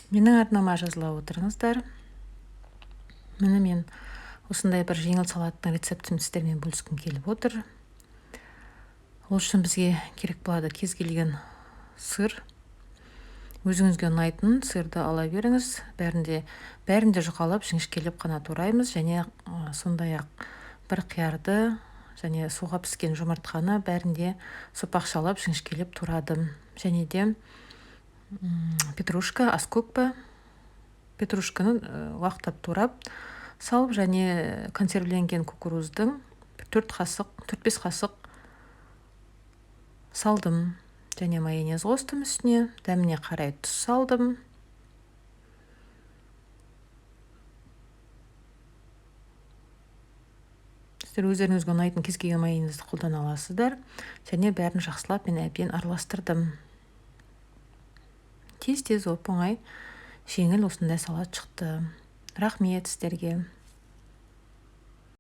Менің арнама жазыла отырыңыздар. Міне, мен осындай бір жеңіл салаттың рецептін сіздермен бөліскім келіп отыр. Ол үшін бізге керек болады кез келген сыр. Өзіңізге ұнайтын сырды ала беріңіз. Бәрінде жұқалап, жіңішкелеп қана тураймыз. Және сондай-ақ бір қиярды және суға піскен жұмыртқаны бәрінде сопақшалап, жіңішкелеп турадым. Және де петрушка, аскөк. Петрушканы уақтап турап салып және консервіленген кукуруздың 4 қасық, 4-5 қасық салдым. Және майонез қостым үстіне, дәміне қарай тұз салдым. Сіздер өздеріңізге ұнайтын кез келген майонезді қолдана аласыздар. Және бәрін жақсылап мен әбден араластырдым. Тез-тез, оп-оңай, жеңіл осындай салат шықты. Рахмет сіздерге.